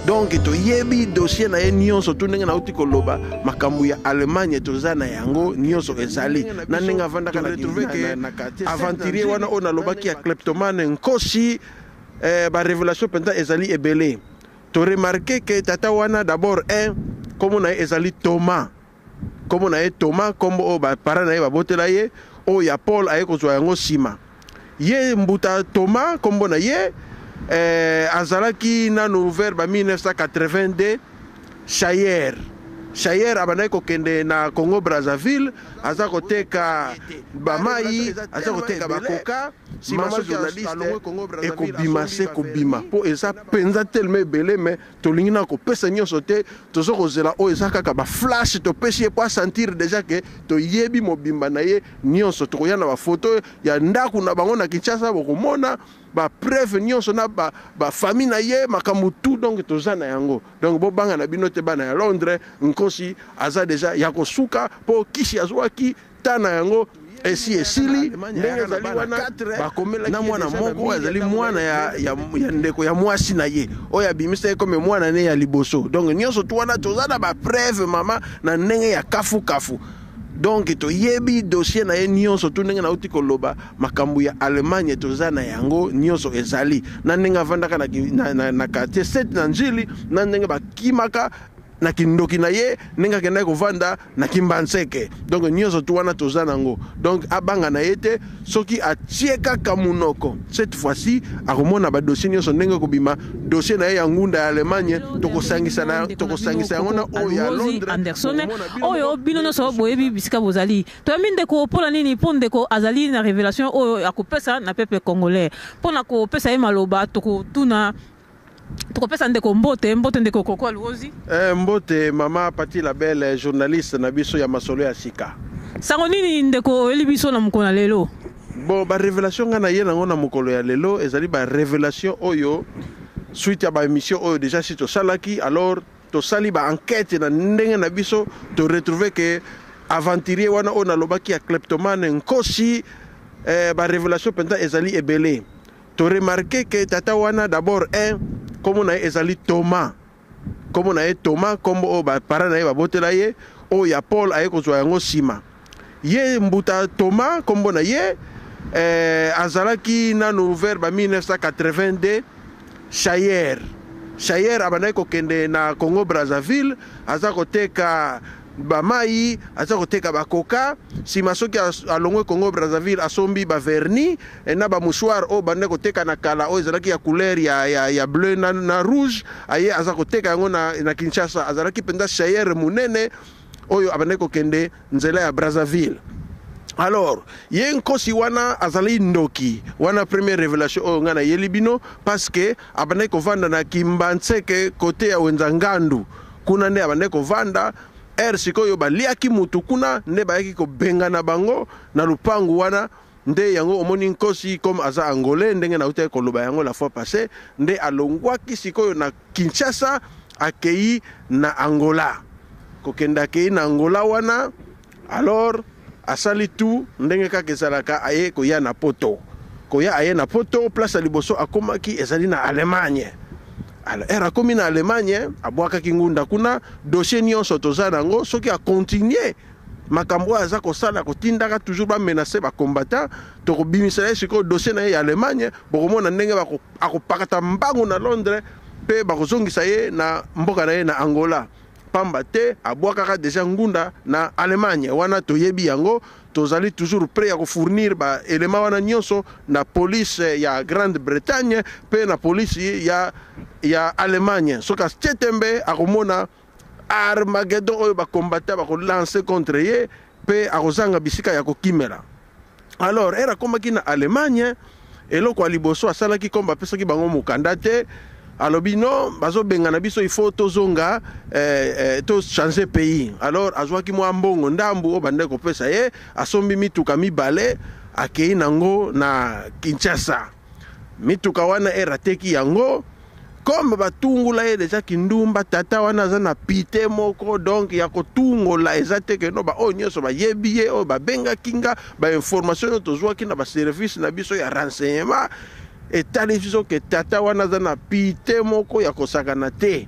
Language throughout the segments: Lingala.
Donc toyebi dossier na ye nyonso tu, ndenge nauti koloba makambo ya Allemagne, toza na yango nyonso, ezali na ndenge avandaka na aventurier wana oyo nalobaki ya kleptomane Nkosi. Barévélation mpenza ezali ebele. Toremarquer ke tata wana, d'abord un, nkombo na ye ezali Thomas. Nkombo na ye Thomas, nkombo oyo baparent na ye babotela ye. Oyo ya Paul aye kozwa yango nsima. Ye mbuta Thomas, nkombo na ye, azalaki nanu vers ba 1982 chayeur. Chayeur, abandaki kokende na Congo Brazzaville, aza koteka bamai, aza koteka bakoka. Nsima soki ekobima se kobima, mpo eza mpenza telema ebele, me tolingi na kopesa nyonso te. Toza kozela oyo eza kaka baflash topesi ye mpo asentir déjà ke toyebi mobimba na ye nyonso. Tokoya na bafoto ya ndako na bango na Kinshasa, bokomona bapreuve nyonso na bafamille na ye, makambo tout. Donc toza na yango. Donc bobanga na bino te, bana ya Londres. Nkosi aza déjà ya kosuka, mpo kisi azwaki ta na yango esi esili. Ndenge ezali wana, bakomelaki na mwana moko oyo azali mwana ya ndeko ya mwasi na ye, oyo abimisa ye comme mwana ne ya liboso. Donc nyonso tu wana toza na bapreuve, mama, na ndenge ya kafukafu. Donc toyebi dossier na ye nyonso tu, ndenge nauti koloba makambo ya Allemagne, toza na yango nyonso, ezali na ndenge avandaka na quartier 7 na Njili, na ndenge bakimaka na kindoki na ye, ndenge akendaki kovanda na Kimbanseke. Donc nyonso tu wana toza nango. Donc abanga na ye te. Soki atie kaka monoko, cette fois-ci akomona badossier nyonso ndenge kobima. Dossier na ye ya ngunda ya Allemagne, tokosangisa yango na oyo ya Londres. Anderson oyo bino nyonso boyebi bisika bozali. Toyambi ndeko mpona nini? Mpo ndeko azali na révélation oyo akopesa na peuple congolais. Mpona kopesa ye maloba, tokotuna, tokopesa ndeko mbote. Mbote, ndeko Koko Aluozi. Mbote mama Pati Labelle, journaliste na biso ya masolo ya sika. Sango nini, ndeko, oyeli biso na mokolo na lelo? Bon, barévélation ngai na ye nango na mokolo ya lelo ezali barévélation oyo suite ya baémission oyo déjà si tosalaki. Alors tosali baenquête na ndenge na biso, toretrouve ke aventurier wana oyo nalobaki ya kleptomane Nkosi, barévélation mpenza ezali ebele. Toremarquer ke tata wana, d'abord un, nkombo na ye ezali Thomas. Nkombo na ye Thomas, nkombo oyo baparent na ye babotela ye. Oyo ya Paul aye kozwa yango nsima. Ye mbuta Thomas, nkombo na ye, azalaki nanu vers ba 1982 chayeur. Chayeur, abandaki kokende na Congo Brazzaville, aza koteka bamai, aza koteka bakoka. Nsima soki alongwe Congo Brazzaville, asombi bavernis na bamouchoir oyo bandaki koteka na kala, oyo ezalaki ya couleur ya bleu na rouge. Aye aza koteka yango na Kinshasa. Azalaki mpenza chayeur monene oyo abandaki kokende nzela ya Brazzaville. Alors ye nkosi wana azali ndoki wana, première révélation oyo ngai nayeli bino, parce que abandaki kovanda na Kimbanseke, côté ya Wenza Ngandu. Kuna nde abandaki kovanda. Ere sikoyo baliaki mutu kuna, nde bayaki kobengana bango na lupangu wana. Nde yango omoni nkosi, comme aza Angolais, ndenge nautaki koloba yango la fois passée, nde alongwaki sikoyo na Kinshasa, akei na Angola. Kokende, akei na Angola wana. Alors asali tout ndenge kaka ezalaka, aye koya na Poto. Koya, aye na Poto, place ya liboso akomaki ezali na Allemagne. Alors ere akomi na Allemagne, abwakaki ngunda kuna. Dossier nyonso toza nango. Soki akontinue makambo oyo aza kosala, kotindaka toujours bamenace bacombattant, tokobimisa ye sikoyo dossier na ye ya Allemagne. Bokomona ndenge akopakata mbangu na Londres mpe bakozongisa ye na mboka na ye na Angola, pamba te abwakaka déjà ngunda na Allemagne wana. Toyebi yango, tozali toujours prêt ya kofournir baélément wana nyonso na police ya Grande-Bretagne mpe na police ya Allemagne. Soki atie tembe, akomona Armageddon oyo bacombattant bakolancer contre ye mpe akozanga bisika ya kokimela. Alors ere akomaki na Allemagne, eloko ya liboso asalaki, comme bapesaki bango mokanda te, alobi: "Non, bazobengana biso, il faut tozonga, tochange pays." Alors azwaki mwa mbongo ndambu oyo bandeki kopesa ye, asombi mituka mibale, akei nango na Kinshasa. Mituka wana, ere ateki yango, comme batungula ye déjà kindumba, tata wana aza na pite moko, donc ya kotungola eza te. Keno baoyo nyonso bayebi ye, oyo babengaki nga, bainformation oyo tozwaki na baservice na biso ya renseignement. Etali biso ke tata wana aza na pite moko ya kosakana te.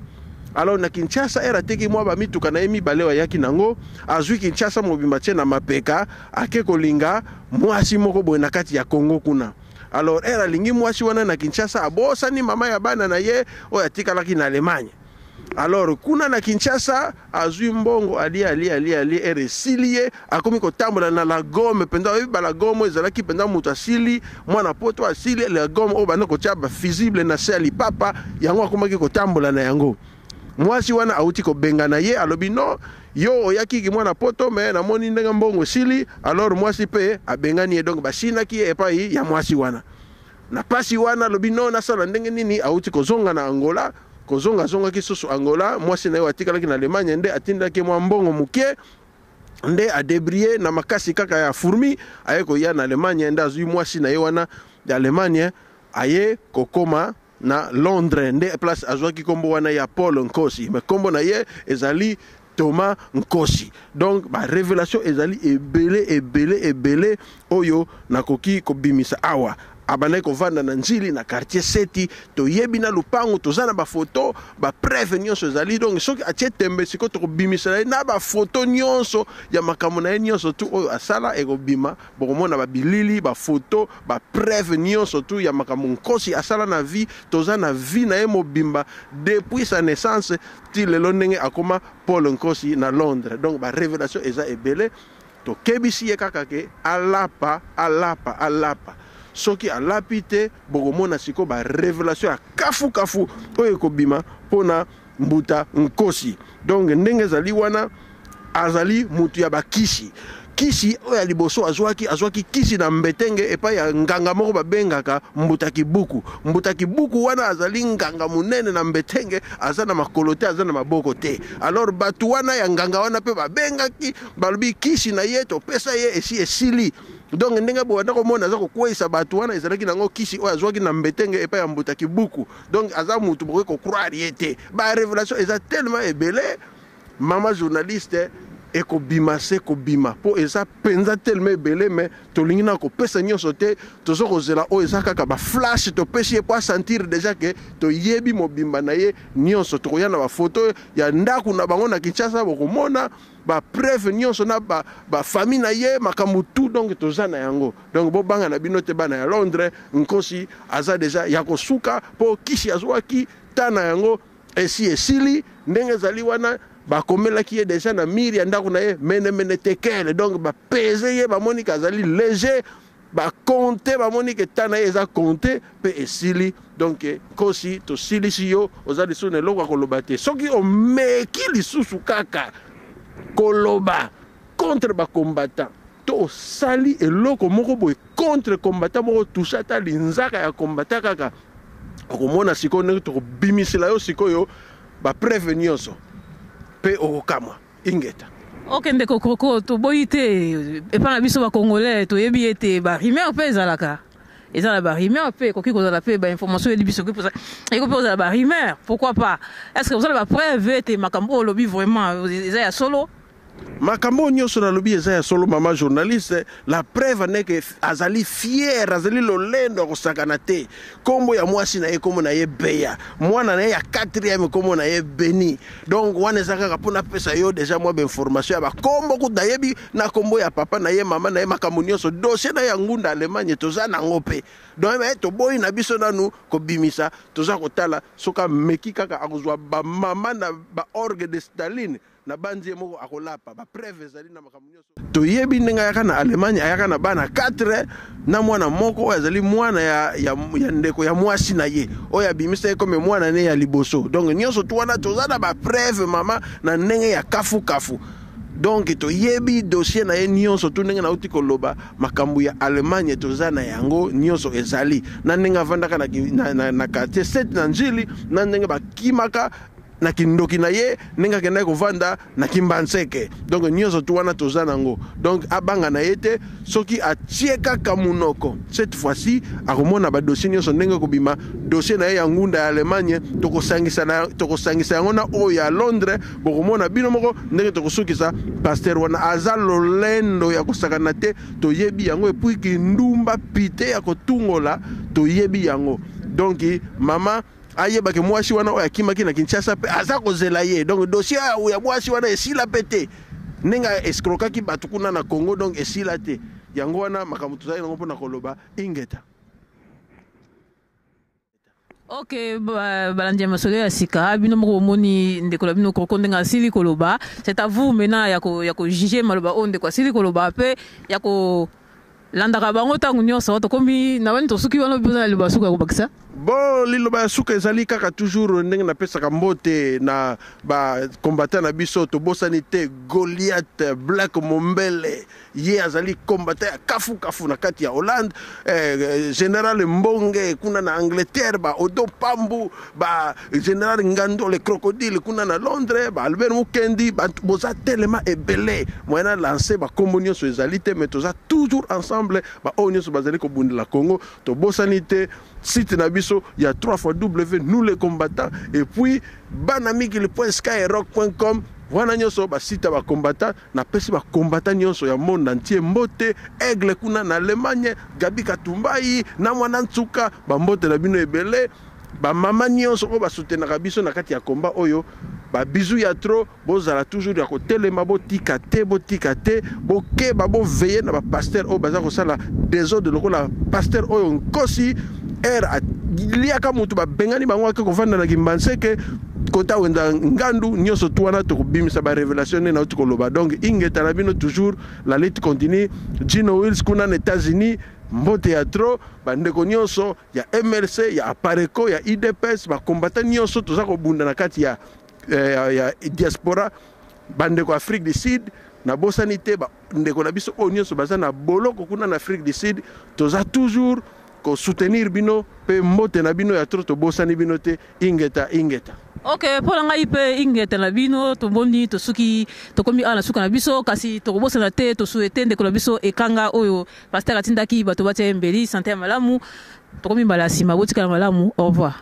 Alors na Kinshasa ere ateki mwa bamituka na ye mibale oyo ayaki nango, azwi Kinshasa mobimba tie na mapeka, ake kolinga mwasi moko boye na kati ya Congo kuna. Alors ere alingi mwasi wana na Kinshasa, abosani mama ya bana na ye oyo atikalaki na Allemagne. Alors kuna na Kinshasa azwi mbongo alie alie alie alie, ere esili ye, akomi kotambola na la gomme mpenza. Oyebi ba la gomme oyo ezalaki mpenza moto asili mwana poto asili la gomme oyo banda kotia ba fusible na se ya lipapa, yango akomaki kotambola na yango. Mwasi wana awuti kobengana ye, alobi non, yo oyaki ki mwana poto me namoni ndenge mbongo esili. Alors mwasi mpe abengani ye, donc basinaki ye epai ya mwasi wana. Na pasi wana alobi non, nasala ndenge nini? Awuti kozonga na Angola, kozonga azongaki susu Angola, mwasi na ye atikalaki na Allemagne nde atindaki mwa mbongo moke, nde adebrie na makasi kaka ya fourmi, aye koya na Allemagne, nde azwi mwasi na ye wana ya Allemagne, aye kokoma na Londres, nde place azwaki kombo wana ya Paul Nkosi, mais kombo na ye ezali Thomas Nkosi. Donc ba révélation ezali ebele ebele ebele oyo nakoki kobimisa awa. Abandaki kovanda na Njili na quartier Seti, toyebi na lupango, toza na bafoto, bapreuve nyonso ezali. Donc soki atie tembe sikoyo tokobimisa na ye na bafoto nyonso ya makambo na ye nyonso tu oyo asala ekobima. Bokomona babilili, bafoto, bapreuve nyonso tu ya makambo Nkosi asala na vie. Toza na vie na ye mobimba depuis sa naissance ti lelo ndenge akoma Paul Nkosi na Londres. Donc ba révélation eza ebele. Tokebisi ye kaka ke alapa, alapa, alapa. Soki alapi te, bokomona sikoyo ba révélation ya kafu kafu oyo ekobima mpona mbuta Nkosi. Donc ndenge ezali wana, azali mutu ya bakisi. Kisi oyo ya liboso azwaki, azwaki kisi na Mbetenge epai ya nganga moko babengaka Mbuta Kibuku. Mbuta Kibuku wana azali nganga monene na Mbetenge, aza na makolo te, aza na maboko te. Alors bato wana ya nganga wana mpe babengaki, balobi kisi na ye topesa ye esi esili. Donc ndenge bobanda komona aza kokweyisa bato wana, ezalaki nango kisi oyo azwaki na Mbetenge epai ya Mbuta Kibuku. Donc aza mutu bokoki kocroire ye te. Ba révélation eza tellement ebele, mama journaliste, ekobima se kobima mpo eza mpenza tellement ebele, mais tolingi na kopesa nyonso te. Toza kozela oyo eza kaka baflash topesi ye mpo asentir déjà ke toyebi mobimba na ye nyonso. Tokoya na bafoto ya ndako na bango na Kinshasa, bokomona bapreuve nyonso na bafamille na ye, makambo tout. Donc toza na yango. Donc bobanga na bino te, bana ya Londres, Nkosi aza déjà ya kosuka mpo kisi azwaki ta na yango esi esili. Ndenge ezali wana, bakomelaki ye déjà na mur ya ndako na ye menemene tekele. Donc bapese ye, bamoni ke azali léger, bakonte, bamoni ke ta na ye eza compté mpe esili. Donc Nkosi, tosilisi yo, oza lisusu na eloko ya koloba te. Soki omeki lisusu kaka koloba contre bacombattant to osali eloko moko boye contre combattant moko, touche ata linzaka ya combattant kaka, okomona sikoyo ndenge tokobimisela yo sikoyo bapreuve nyonso mpe okokamwa. Ingeta. Ok, ndeko Kroko, toboyi te, epai na biso bacongolais toyebi ete barumeur mpe ezalaka, eza na barumeur mpe ekoki kozala mpe bainformation oyebi biso, ekoki mpe kozala barumeur, pourquoi pas? Est ce que ozala bapreuve ete makambo oyo olobi vraiment eza ya solo? Makambo oyo nyonso nalobi eza ya solo, mama journaliste. La preuve ndeke azali fier, azali lolendo ya kosakana te. Nkombo ya mwasi na ye, nkombo na ye Beya, mwana na ye ya 4e nkombo na ye Beni. Donc wana eza kaka mpona apesa yo déjà mwa bainformation ya bakombo. Kutu nayebi na nkombo ya papa na ye, mama na ye, makambo nyonso. Dossier na ye ya ngunda Allemagne toza nango mpe. Donc toboyi na biso nanu kobimisa, toza kotala. Soki ameki kaka, akozwa bamama na baorgue de Staline na bandi ye moko, akolapa. Bapreuve ezali na makambo nyonso. Toyebi ndenge ayaka na Allemagne, ayaka na bana 4 na mwana moko oyo azali mwana ya ndeko ya mwasi na ye oyo abimisa ye comme mwana ne ya liboso. Donc nyonso tu wana toza na bapreuve, mama, na ndenge ya kafukafu. Donc toyebi dossier na ye nyonso tu. Ndenge nauti koloba, makambo ya Allemagne toza na yango nyonso, ezali na ndenge avandaka na quartier 7 na Njili, na ndenge bakimaka na kindoki na ye, ndenge akendaki kovanda na Kimbanseke. Donc nyonso tu wana toza nango. Donc abanga na ye te. Soki atie kaka munoko, cette fois-ci akomona badossier nyonso ndenge kobima. Dossier na ye ya ngunda ya Allemagne, tokosangisa yango na oyo ya Londres, bokomona bino moko ndenge tokosukisa pasteur wana. Aza lolendo ya kosakana te, toyebi yango. Et puis kindumba, pite ya kotungola. Toyebi yango. Donc mama ayebake mwasi wana oyo akimaki na Kinshasa mpe aza kozela ye. Donc dossier ya mwasi wana esila mpe te, ndenge escrokaki bato kuna na Congo, donc esila te. Yango wana makambo tozali nango mpona koloba. Ingeta. Ok, balandi ya Masolo ya Sika, bino moko bomoni ndeko na bino Koko ndenge asili koloba. C'est à vous maintenant ya kojuger maloba oyo ndeko asili koloba mpe ya kolandaka bango ntango nyonso. Tokomi na wani, tosuki wana. Biza na liloba ya suka ya kobakisa? Bon, liloba ya suka ezali kaka toujours ndenge napesaka mbote na bacombattant na biso. Tobosani te Goliath Black Mombele, ye azali combattant ya kafu kafu na kati ya Hollande, général Mbonge kuna na Angleterre, ba Odo Pambu, ba général Ngando le crocodile kuna na Londres, ba Albert Mukendi. Boza telema ebele, moyen na lance bakombo nyonso ezali te, mais toza toujours ensemble. Baoyo nyonso bazali kobundela Congo, tobosani te site na biso ya 3 fois W nous les combattants, et puis bana mikili.skyrock.com. Wana nyonso basite ya bacombattant. Napesi bacombattant nyonso ya monde entier mbote. Aigle kuna na Allemagne, Gabi Katumbai na mwana Ntsuka, bambote na bino ebele. Bamama nyonso oyo basoutenaka biso na kati ya combat oyo, babisous ya trop. Bozala toujours ya kotelema, botika te, botika te, bokeba, boveiller na bapasteur oyo baza kosala désordre, lokola pasteur oyo Nkosi r aliaka motu, babengani bango, ake kovanda na Kimbanseke kota wenda ngandu nyonso tu wana. Tokobimisa barévélation nde nauti koloba. Donc ingeta na bino toujours, la lutte continue. Gino Wills kuna na États-Unis, mbote ya trop. Bandeko nyonso ya MLC, ya Apareco, ya UDPS, bacombattant nyonso toza kobunda na kati ya diaspora, bandeko Afrique du Sud, nabosani te bandeko na biso oyo nyonso baza na boloko kuna na Afrique du Sud. Toza toujours kosoutenir bino mpe mbote na bino ya trop, tobosani bino te. Ingeta, ingeta. Ok, mpo na ngai mpe ingeta na bino. Tomoni tosuki, tokomi awa na suka na biso, kasi tokobosana te tosouhaiter ndeko na biso Ekanga oyo pasteur atindaki bato batia ye mbeli, santé ya malamu. Tokomi mbala ya nsima, botikala malamu, au revoir.